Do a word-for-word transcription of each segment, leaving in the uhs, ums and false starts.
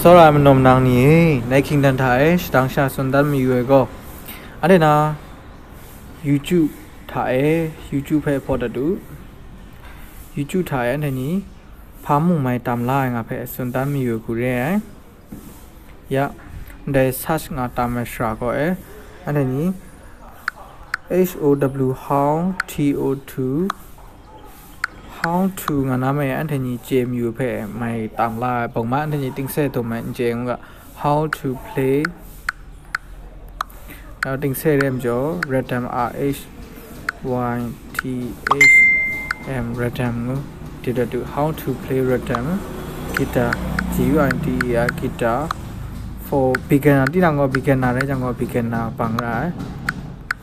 Tsawra ai manaw manang ni e, ngai hkingdan hta e shadang sha tsun dan mayu ai gaw, anhte na YouTube hta e, YouTube hpe hpaw dat u. YouTube hta e anhte ni hpa mung mai tam la ai nga hpe tsun dan mayu ai hku re ai. Ya, ndai search nga tam ai shara gaw e, anhte ni H O W how T O two how to nga na mai anhte ni chye mayu hpe mai tam la ai bang ma anhte ni tingse dum ai n chye ngu ga, how to play, uh, tingse re majaw rhythm, R H Y T H M, rhythm ngu, dip dat u, how to play rhythm guitar, G U I T A R guitar for beginner, tinang gaw beginner rai jang gaw beginner bang ra ai,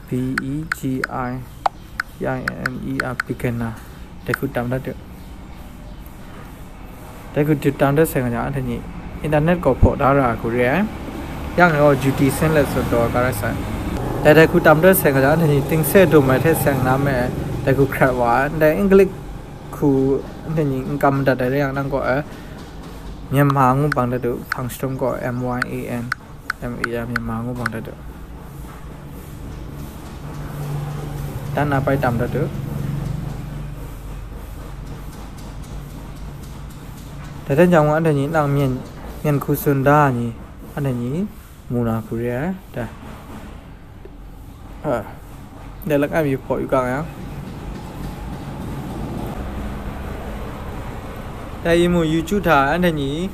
B E G I N E R beginner, dai hku tam dat u. Dai hku dip tam dat sai nga jang, anhte ni internet gaw hpaw da ra ai hku re ai. Yang gaw Judy Senlet tsun taw ka rai sai. Dai dai hku tam dat sai nga jang, anhte ni tingse dum ai hte seng na me ai, dai hku hkrat wa ai. Ndai English hku anhte ni n kam madat ai rai yang, nang gaw ai Myanmar ngu bang dat u, hpang shadum gaw M Y A N M A R, Myanmar ngu bang dat u. Dan na pai tam dat u. Dai dan jang gaw, anhte ni nang myen, myen hku tsun da ai ni, anhte ni mu na hku re ai. Dai. A, dai langai mi hpaw yu ga yang. Dai yu mu, YouTube hta anhte ni,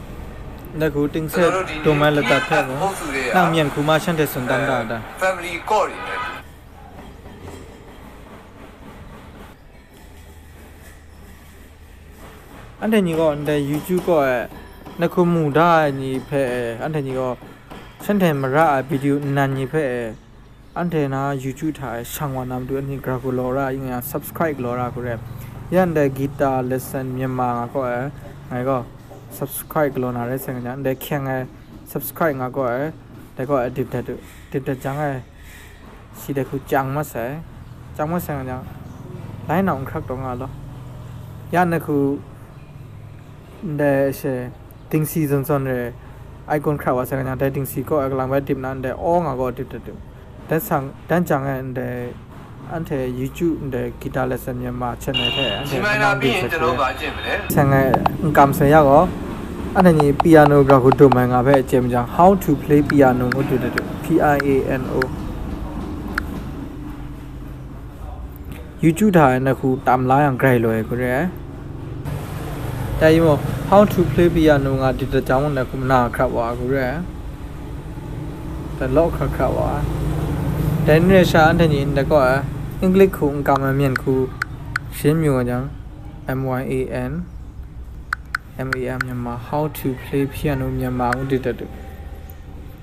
dai hku tingse dum ai ladat hpe mung, nang myen hku ma shanhte tsun dan da ai dai. Family call တွေနဲ့ Anhte ni gaw ndai YouTube kaw e, na hku mu da ai ni hpe e, anhte ni gaw shanhte mara ai video nnan ni hpe e, anhte na YouTube hta e shang wa na matu, anhte ni gara galaw ra, yin yang subscribe galaw ra hku re. Ya ndai guitar lesson Myanmar nga kaw e, ngai gaw subscribe galaw na rai sai nga, ndai hkyeng e subscribe nga kaw e, dai kaw e dip dat u, dip dat jang e, shi dai hku chyang mat sai, chyang mat sai nga jang, lai nau n hkrak taw nga law. Ya na hku ndai she dingsi zawn zawn re icon hkra wa sai nga jang, dai dingsi kaw e kalang bai dip na ndai aw nga kaw dip dat u. Dan sang, dan jang e ndai anhte YouTube ndai guitar lesson Myanmar channel hte anhte kanau dip sai hku re. Sai ngai n kam sai ya gaw, anhte ni piano gara hku dum ai nga hpe chye ma jang, how to play piano ngu dip dat u, P I A N O. YouTube hta e na hku tam la yang grai loi ai hku re ai. Dai yu mu, how to play piano nga dip dat jang mung na hku mana hkra wa ai hku re ai. Dai law hkra hkra wa ai. Dai n re sha anhte ni ndai kaw e English hku n kam ai myen hku shin mayu nga jang, M Y A N M A R Myanmar, how to play piano Myanmar ngu dip dat u.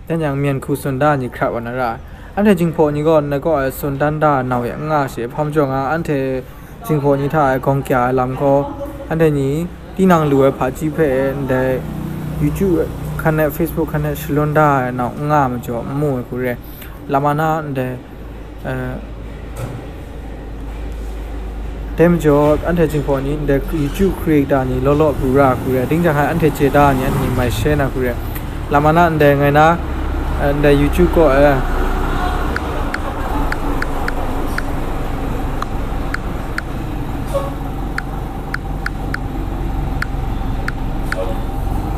Dan jang myen hku tsun da ai ni hkrat wa na ra ai. Anhte Jinghpaw ni gaw ndai kaw e tsun dan da ai nau e n nga shi, hpa majaw nga anhte Jinghpaw ni hta e gawng kya ai lam gaw, anhte ni tinang lu ai hpaji hpe ndai YouTube hkan e, Facebook hkan e shalun da ai nau n nga ai majaw n mu ai hku re. Lam a na ndai, eh, dai majaw, anhte Jinghpaw ni ndai YouTube creator ni law law pru ra hku re, ding jang hai anhte chye da ai ni, anhte ni mai share na hku re. Lam a na ndai ngai na, eh, ndai YouTube kaw e,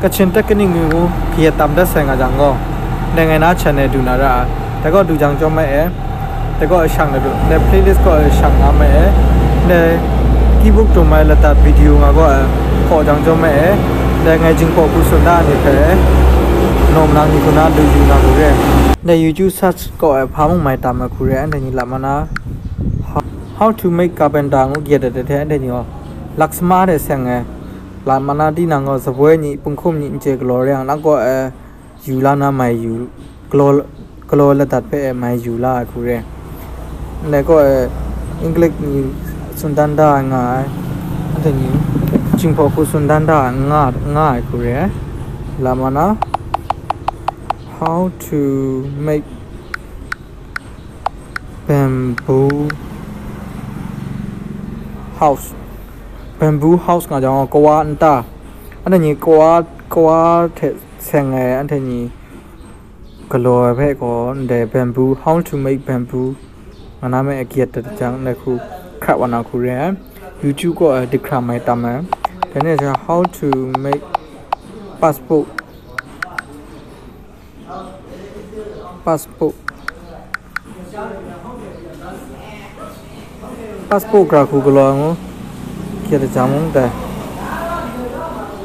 Kachin Technique ngu kayat tam dat sai nga jang gaw, ndai ngai na channel du na ra ai. Dai kaw du jang chyawm mai e, dai kaw e shang na du, ndai playlist kaw e shang nga mai e, ndai keyboard tum ai ladat video nga kaw e hkaw jang chyawm mai e, ndai ngai Jinghpaw hku tsun da ai ni hpe, nawm nang ni hku na du yu na hku re. Ndai YouTube search kaw e hpa mung mai tam ai hku re, anhte ni lam a na, how, how to make carpenter ngu kayat dat ai hte anhte ni gaw, laksama hte seng ai, lam a na tinang gaw, zapoi ni, punghkum ni n chye galaw re yang, nang kaw e yu la na mai yu, galaw, galaw ladat hpe e mai yu la ai hku re. Ndai kaw e English ni tsun dan da ai nga ai, anhte ni Jinghpaw hku tsun dan da ai nga, nga ai hku re. Lam a na, how to make bamboo house. Bamboo house nga jang gaw, kawa nta. Anhte ni kawa, kawa hte Seng ai anhte ni galaw ai hpe gaw, ndai bamboo, how to make bamboo, nga na me a gyet dat jang, ndai hku hkrat wa na hku re ai. YouTube kaw ai, dihkra mai tam ai. Dai ni sha, how to make passport, passport, passport gra hku galaw ai ngu, hkye da jang mung dai.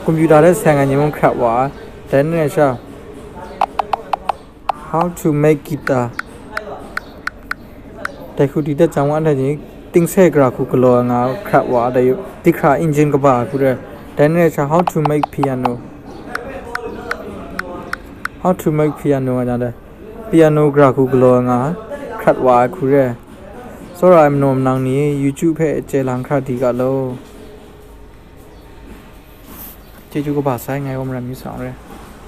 Computer de seng ai ni mung hkrat wa ai. Dai ni sha, how to make guitar. Dai hku di dat jang wa, ndai ni tingse gra hku galaw ai nga hkrat wa ai, dai yu, dihkra engine kaba ai hku re. Dai ni sha, how to make piano. How to make piano nga jang dai. Piano gra hku galaw ai nga hkrat wa ai hku re. Tsawra ai manaw manang ni YouTube hpe chye lang hkra di ga law. Chyeju kaba sai, ngai wa maram yu sa re.